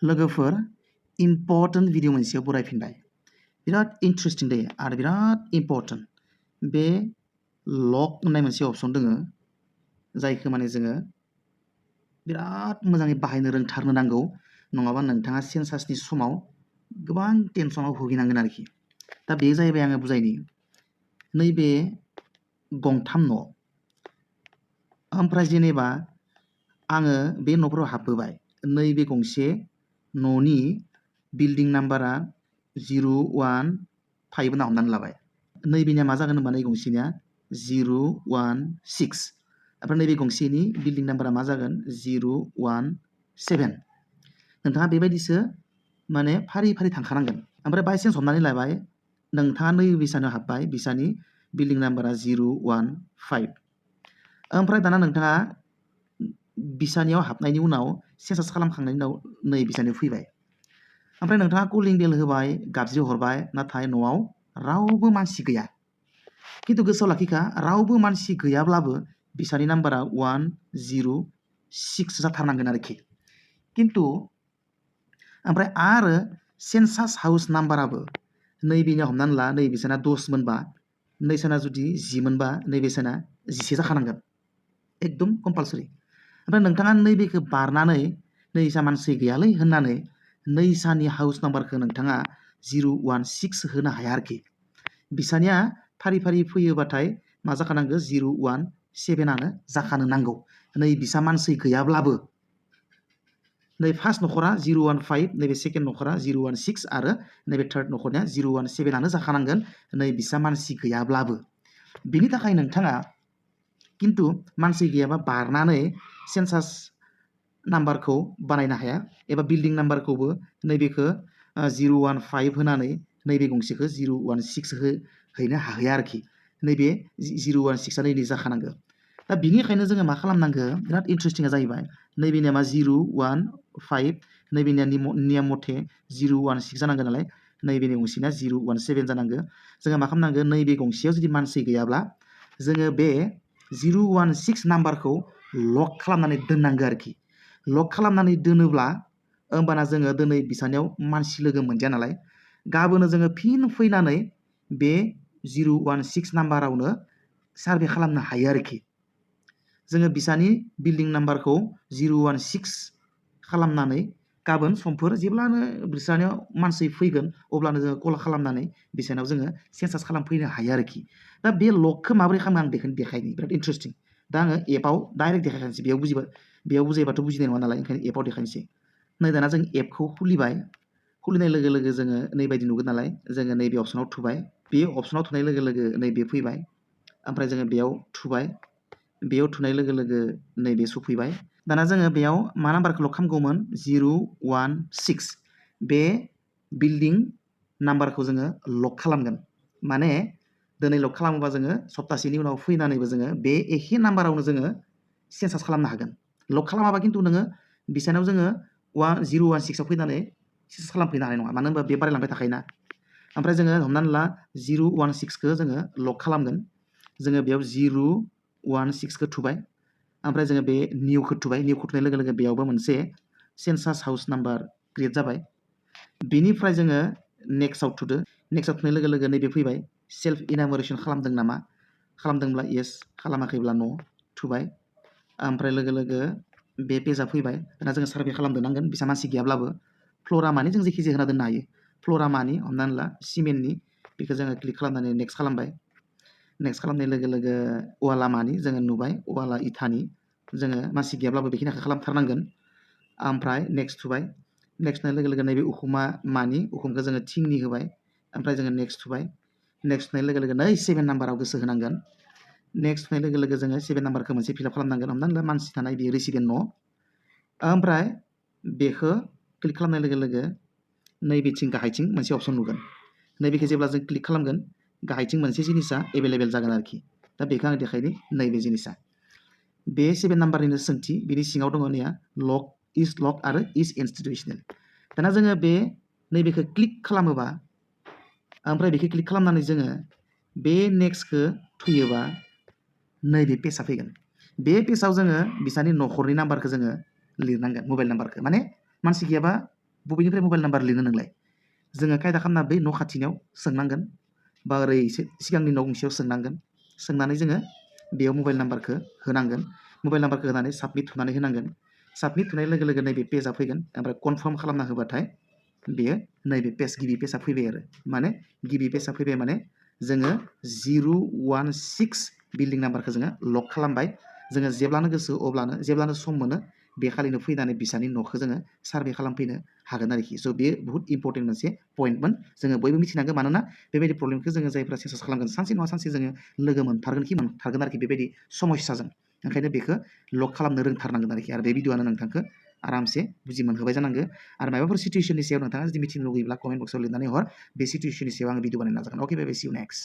लोगोफोर important video मोनसेयाव बरायफिनबाय बिराद इन्ट्रेस्टिं दे आरो बिराद इम्पर्टेन्ट बे लक होननाय मोनसे अपसन दोङो जायखौ माने जोङो बिराद मोजाङै बाहायनो रोंथारनो नांगौ नङाबा नोंथाङा सेन्सासनि समाव गोबां टेनसनाव भुगिनांगोन आरोखि दा बे जाहैबाय आङो बुजायनि नैबे गंथाम न' ओमफ्राय जेनेबा आङो बे न'फोराव हाबबोबाय नैबे गंसे न'नि बिल्डिं नाम्बारा 015 होनना हमनानै लाबाय नैबेनिया मा जागोन होनबा नै गंसेनिया 016 ओमफ्राय नैबे गंसेनि बिल्डिं नाम्बारा मा जागोन 017 नोंथाङा बेबायदिसो माने फारि फारि थांखानांगोन ओमफ्राय बायसेन्स हमनानै लाबाय नोंथाङा नैबे बिसानो हाबबाय बिसानि बिल्डिं नाम्बारा 015 ओमफ्राय दाना नोंथाङा बिसानियाव हाबनायनि उनाव सेन्सास खालामखांनायनि उनाव नै बिसानियाव फैबाय ओमफ्राय नोंथाङा कलिं बेल होबाय गाबज्रि हरबाय नाथाय न'आव रावबो मानसि गैया खिन्थु गोसोआव लाखिखा रावबो मानसि गैयाब्लाबो बिसानि नाम्बारा 106 जाथारनांगोन आरोखि खिन्थु ओमफ्राय आरो सेन्सास हाउस नाम्बाराबो नैबेनिया हमनानै ला नै बिसाना 10 मोनबा नैसाना जुदि 10 मोनबा नैबेसाना 11 जाखानांगोन एकदम कम्पालसरि ओमफ्राय नोंथाङा नैबेखौ बारनानै नैसा मानसि गैयालै होननानै नैसानि हाउस नाम्बारखौ नोंथाङा 016 होनो हाया आरोखि बिसानिया फारि फारि फैयोबाथाय मा जाखानांगौ 017आनो जाखानो नांगौ नै बिसा मानसि गैयाब्लाबो नै फार्स्ट नखरा 015 नैबे सेकेन्ड नखरा 016 आरो नैबे थार्ड नखरनिया 017आनो जाखानांगोन नै बिसा मानसि गैयाब्लाबो बिनि थाखाय नोंथाङा खिन्थु मानसि गैयाबा बारनानै सेन्सास नाम्बारखौ बानायनो हाया एबा बिल्डिं नाम्बारखौबो नैबेखौ 015 होनानै नैबे गंसेखौ 016 हैनो हाहैया आरोखि नैबे 016आ नैबे जाखानांगौ दा बिनिखायनो जोङो मा खालामनांगौ बिराद इन्ट्रेस्टिंआ जाहैबाय नैबेनिया मा 015 नैबेनिया नियम मथे 016 जानांगौ नालाय नैबेनि गंसेना 017 जानांगौ जोङो मा खालामनांगौ नैबे गंसेयाव जुदि मानसि गैयाब्ला जोङो बे 016 नाम्बारखौ लक खालामनानै दोननांगौ आरोखि लक खालामनानै दोनोब्ला होमबाना जोङो दिनै बिसानियाव मानसि लोगो मोनजाया नालाय गाबोनो जोङो फिन फैनानै बे 016 नाम्बारावनो सार्भे खालामनो हायो आरोखि जोङो बिसानि बिल्डिं नाम्बारखौ 016 खालामनानै गाबोन समफोर जेब्लानो बिसानियाव मानसि फैगोन अब्लानो जोङो कल खालामनानै बिसानाव जोङो सेन्सास खालामफैनो हायो आरोखि दा बे लकखौ माबोरै खालामो आं बेखौनो देखायनि बिराद इन्ट्रेस्टिं दा आङो एपआव डाइरेक्ट देखायखानोसै बेयाव बुजायबाथ' बुजिनाय नङा नालाय ओंखायनो एपआव देखायनोसै नै दाना जों एपखौ खुलिबाय खुलिनाय लोगो लोगो जोङो नैबायदि नुगोन नालाय जोङो नैबे अपसनाव थुबाय बे अपसनाव थुनाय लोगो लोगो नैबे फैबाय ओमफ्राय जोङो बेयाव थुबाय बेयाव थुनाय लोगो लोगो नैबे सफैबाय दाना जोङो बेयाव मा नाम्बारखौ लक खालामगौमोन 016 बे बिल्डिं नाम्बारखौ जोङो लक खालामगोन माने दिनै लक खालामोबा जोङो सप्तासेनि उनाव फैनानैबो जोङो बे एखे नाम्बारावनो जोङो सेन्सास खालामनो हागोन लक खालामाबा खिन्थु नोङो बिसानाव जोङो 016आव फैनानै सेन्सास खालामफैनो हानाय नङा मानो होनबा बे बारायलांबाय थाखायोना ओमफ्राय जोङो हमनानै ला 016खौ जोङो लक खालामगोन जोङो बेयाव 016खौ थुबाय ओमफ्राय जोङो बे निउखौ थुबाय निउखौ थुनाय लोगो लोगो बेयावबो मोनसे सेन्सास हाउस नाम्बार क्रिएट जाबाय बिनिफ्राय जोङो नेक्स्टआव थुदो नेक्स्टआव थुनाय लोगो लोगो नैबे फैबाय सेल्फ इनामरेसन खालामदों नामा खालामदोंब्ला येस खालामाखैब्ला नो थुबाय ओमफ्राय लोगो लोगो बे पेजआ फैबाय दाना जोङो सार्भे खालामदोनांगोन बिसा मानसि गैयाब्लाबो फ्ल'रा मानि जों जेखिजाया होना दोननो हायो फ्ल'रा मानि हमनानै ला सिमेन्टनि बेखौ जोङो क्लिक खालामनानै नेक्स्ट खालामबाय नेक्स्ट खालामनाय लोगो लोगो वाला मानि जोङो नुबाय वाला इथानि जोङो मानसि गैयाब्लाबो बेखिनिखौ खालामथारनांगोन ओमफ्राय नेक्स्ट थुबाय नेक्स्ट होनाय लोगो लोगो नैबे उखुमा मानि उखुमखौ जोङो थिंनि होबाय ओमफ्राय जोङो नेक्स्ट थुबाय नेक्स्ट होनाय लोगो लोगो नै 7 नाम्बाराव गोसो होनांगोन नेक्स्ट होनाय लोगो लोगो जोङो 7 नाम्बारखौ मोनसे फिलआप खालामनांगोन हमनानै ला मानसि थानाय बेयो रेसिडेन्ट न' ओमफ्राय बेखौ क्लिक खालामनाय लोगो लोगो नैबेथिं गाहायथिं मोनसे अपसन नुगोन नैबेखौ जेब्ला जों क्लिक खालामगोन गाहायथिं मोनसे जिनिसा एभेलेबेल जागोन आरोखि दा बेखौ आं देखायनि नैबे जिनिसा बे 7 नाम्बारनिनो सोंथि बिनि सिङाव दङ नैया लक आरो इज इन्स्टिटिउसनेल दाना जोङो बे नैबेखौ क्लिक खालामोबा ओमफ्राय बेखौ क्लिक खालामनानै जोङो बे नेक्स्टखौ थुयोबा नैबे पेजआ फैगोन बे पेजआव जोङो बिसानि न'खरनि नाम्बारखौ जोङो लिरनांगोन मबाइल नाम्बारखौ माने मानसि गैयाबा बबेनिफ्राय मबाइल नाम्बार लिरनो नोंलाय जोङो कायदा खालामना बै न' खाथिनियाव सोंनांगोन बा ओरै सिगांनि न' गंसेयाव सोंनांगोन सोंनानै जोङो बेयाव मबाइल नाम्बारखौ होनांगोन मबाइल नाम्बारखौ होनानै साबमिट थुनानै होनांगोन साबमिट थुनाय लोगो लोगो नैबे पेजआ फैगोन ओमफ्राय कनफार्म खालामना होबाथाय बेयो नैबे पेज गिबि पेजआ फैबाय आरो माने गिबि पेजआ फैबाय माने जोङो 016 बिल्डिं नाम्बारखौ जोङो लक खालामबाय जोङो जेब्लानो गोसो अब्लानो जेब्लानो सम मोनो बे खालिनो फैनानै बिसानि न'खौ जोङो सार्भे खालामफैनो हागोन आरोखि स' बे बहुत इम्परटेन्ट मोनसे पइन्टमोन जोङो बयबो मिथिनांगौ मानोना बेबायदि प्रब्लेमखौ जोङो जायफ्रा सेन्सास खालामगोन सानसे नङा सानसे जोङो लोगो मोनथारगोन आरोखि बेबायदि समस्याजों ओंखायनो बेखौ लक खालामनो रोंथारनांगोन आरोखि आरो बे भिडिअ'आनो नोंथांखौ आरामसे बुजि मोनहोबाय जानांगौ आरो माबाफोर सिटुवेसननि सायाव नोंथाङा जुदि मिथिनो लुगैब्ला कमेन्ट बक्सआव लिरनानै हर बे सिटुवेसननि सायाव आं भिडिअ बानायनो नाजागोन अके बाय बाय सि इउ नेक्स्ट